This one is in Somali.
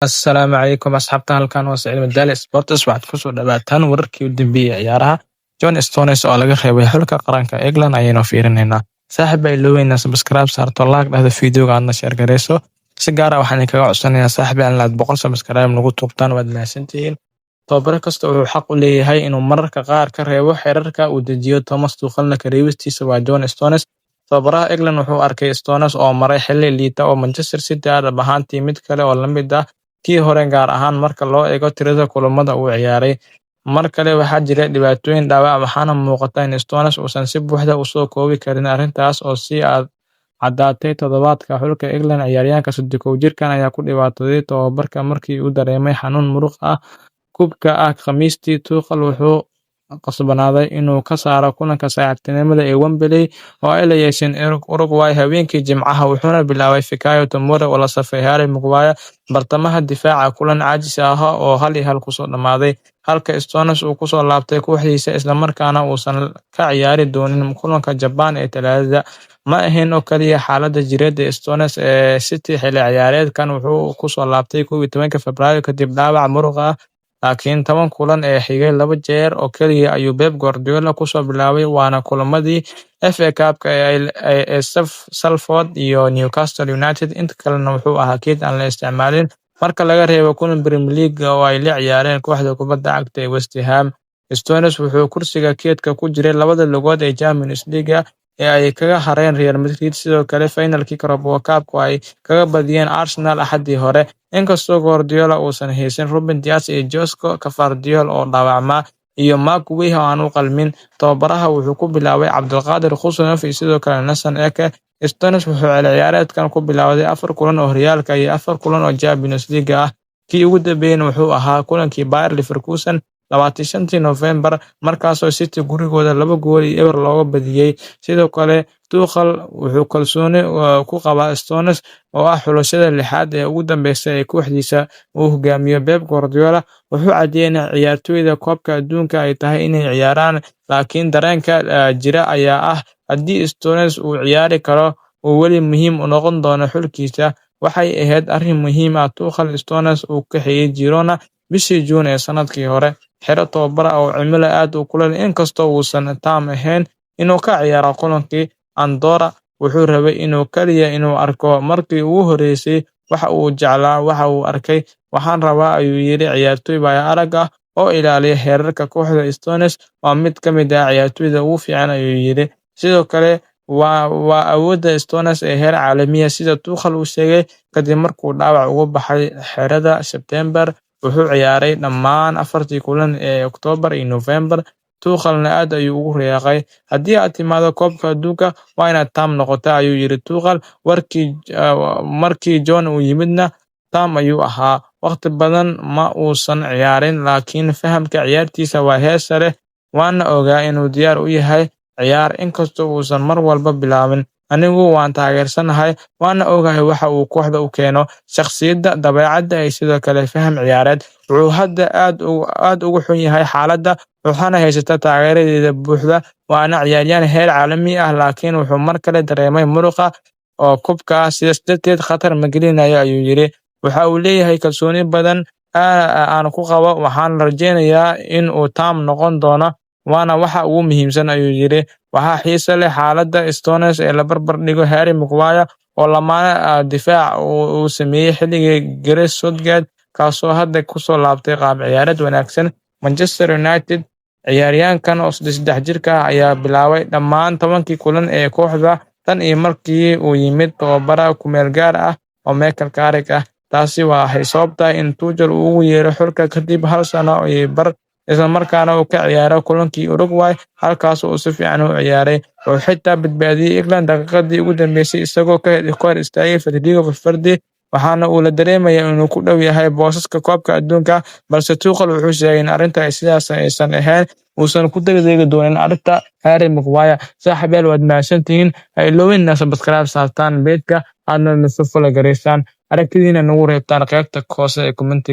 Assalaamu calaykum asxaabta, halkan waa Saciid Madaale Sports. Waxaad kusoo dhawaataan wararkii u dambeeyay ciyaaraha. John Stones oo laga reebay xulka qaranka England ayaynu fiirinaynaa. Saaxiib, ay ilooweynaa subscribe saarto, like dhahdo videoga, aadna share gareyso. Si gaar ah waxaan kaga codsanayaa, saaxiib, in aad 100 subscribe nagu tuubtaan. Waad mahadsantihiin. Tababare kasta wuxuu xaq u leeyahay inuu mararka qaar ka reebo xeerarka uu dejiyo. Thomas Tuchelna ka reebistiisa waa John Stones. Tababaraha England wuxuu arkay Stones oo maray xilli liita oo Manchester City ah, dhab ahaantii mid kale oo la mid ah kii hore, gaar ahaan marka loo eego tirada kulamada uu ciyaaray. Mar kale waxaa jira dhibaatooyin dhaawac, waxaana muuqata in Stones uusan si buuxda u soo koobi karin, arrintaas oo sii caddaatay toddobaadka xulka England. Ciyaaryahanka 31 jirkan ayaa ku dhibaatooday tababarka markii uu dareemay xanuun muruqa kubka ah Khamiistii. Tuchel wuxuu qasbanaaday inuu ka saaro kulanka saaxiibtinimada ee Wembley oo ay la yeesheen Uruguay habeenkii Jimcaha, wuxuuna bilaabay Fikayo Tomori oo la safay Harry Maguire bartamaha difaaca, kulan caajis ahaa oo 1-1 kusoo dhamaaday, halka Stones uu kusoo laabtay kooxdiisa isla markaana uusan ka ciyaari doonin kulanka Japan ee Talaadada. Ma ahayn oo kaliya xaaladda jireed ee Stones ee City xilli ciyaareedkan wuxuu kusoo laabtay 11 Febraayo kadib dhaawac muruqa ah, laakiin 10 kulan ee xigay laba jeer oo kaliya ayuu Pep Guardiola kusoo bilaabay, waana kulamadii FA Cup-ka ee Salford iyo Newcastle United. Inta kalena wuxuu ahaa keyd aan la isticmaalin marka laga reebo kulan Premier League oo ay la ciyaareen kooxda kubadda cagta ee West Ham. Stones wuxuu kursiga keydka ku jiray labada lugood ee Champions League ee ay kaga hareen Real Madrid, sidoo kale finalkii Carabao Cup oo ay kaga badiyeen Arsenal Axadii hore. Inkastoo Guardiola uusan haysan Ruben Dias iyo Josko Gvardiol oo dhaawacma iyo Marc Guehi oo aan u qalmin, tababaraha wuxuu ku bilaabay Abduqodir Khusanov iyo sidoo kale Nathan Ake. Stones wuxuu xilli ciyaareedkan ku bilaabay afar kulan oo horyaalka iyo afar kulan oo Champions League ah. Kii ugu dambeeyayna wuxuu ahaa kulankii Bayer Leverkusen 25-tii November, markaasoo City gurigooda 2-0 looga badiyay. Sidoo kale, Tuchel wuxuu kalsooni ku qabaa Stones oo ah xulashada lixaad ee ugu dambeysay ee kooxdiisa uu hogaamiyo Pep Guardiola. Wuxuu caddeeyay in ciyaartoyda Koobka Adduunka ay tahay inay ciyaaraan, laakiin dareenka jira ayaa ah haddii Stones uu ciyaari karo, uu weli muhiim u noqon doono xulkiisa. Waxay ahayd arrin muhiim ah. Tuchel Stones uu kaxeeyay Girona bishii Juun ee sanadkii hore, xero tababar ah oo cimilo aad u kulul. Inkastoo uusan taam ahayn inuu ka ciyaaro kulankii Andorra, wuxuu rabay inuu kaliya inuu arko markii ugu horeysay waxa uu jeclaa waxa uu arkay. "Waxaan rabaa," ayuu yiri, "ciyaartoy waayo-arag ah oo ilaaliya heerarka kooxda. Stones waa mid ka mid ah ciyaartoyda ugu fiican," ayuu yiri. Sidoo kale waa awoodda Stones ee heer caalami ah, sida Tuchel uu sheegay. Kadib markuu dhaawac uga baxay xerada Sebtembar, wuxuu ciyaaray dhammaan afartii kulan ee Oktoobar iyo November. Tuchelna aad ayuu ugu riyaaqay. "Haddii aad timaado Koobka Adduunka, waa inaad taam noqotaa," ayuu yiri Tuchel. Markii John uu yimidna taam ayuu ahaa. Waqti badan ma uusan ciyaarin, laakiin fahamka ciyaartiisa waa heer sare, waana ogaa inuu diyaar u yahay ciyaar, inkastoo uusan mar walba bilaabin. Anigu waan taageersanahay, waana ogahay waxa uu kooxda u keeno: shakhsiyadda, dabeecadda iyo sidoo kale faham ciyaareed. Wuxuu hadda aad uga xun yahay xaaladda, waxaana haysata taageeradeeda buuxda, waana ciyaaryahan heer caalami ah, laakiin wuxuu mar kale dareemay muruqa oo kubka ah, sidaas darteed khatar ma gelinayo," ayuu yiri. "Waxa uu leeyahay kalsooni badan aan ku qabo, waxaana rajeynayaa in uu taam noqon doono, waana waxa ugu muhiimsan," ayuu yiri. Waxaa xiiso leh xaaladda Stones ee la barbar dhigo Harry Maguire oo lamaane difaac uu sameeyay xilligii Gareth Southgate, kaasoo hadda kusoo laabtay qaab ciyaareed wanaagsan Manchester United. Ciyaaryahankan oo 33 jirka ah ayaa bilaabay dhammaan 10-kii kulan ee kooxda tan iyo markii uu yimid tababare ku-meel gaar ah oo Michael Carrick ah. Taasi waxay sababtay in Tuchel uu ugu yeero xulka kadib hal sano iyo bar, isla markaana uu ka ciyaaro kulankii Uruguay, halkaas oo uu si fiican u ciyaaray. Wuxuu xitaa badbaadiyay England daqiiqadii ugu dambeysay isagoo ka hor istaagay Federico Valverde, waxaana uu la dareemayaa inuu ku dhow yahay boosaska Koobka Adduunka. Balse Tuchel wuxuu sheegay in arrinta sidaas aysan ahayn, uusan ku degdegi doonin arrinta Harry Maguire. Saaxiibayaal, waad mahadsantihiin. Ha iloobin inaad subscribe saartaan page-ka, aadna nasoo follow gareysaan, aragtidiina nagu reebtaan qaybta hoose ee comment.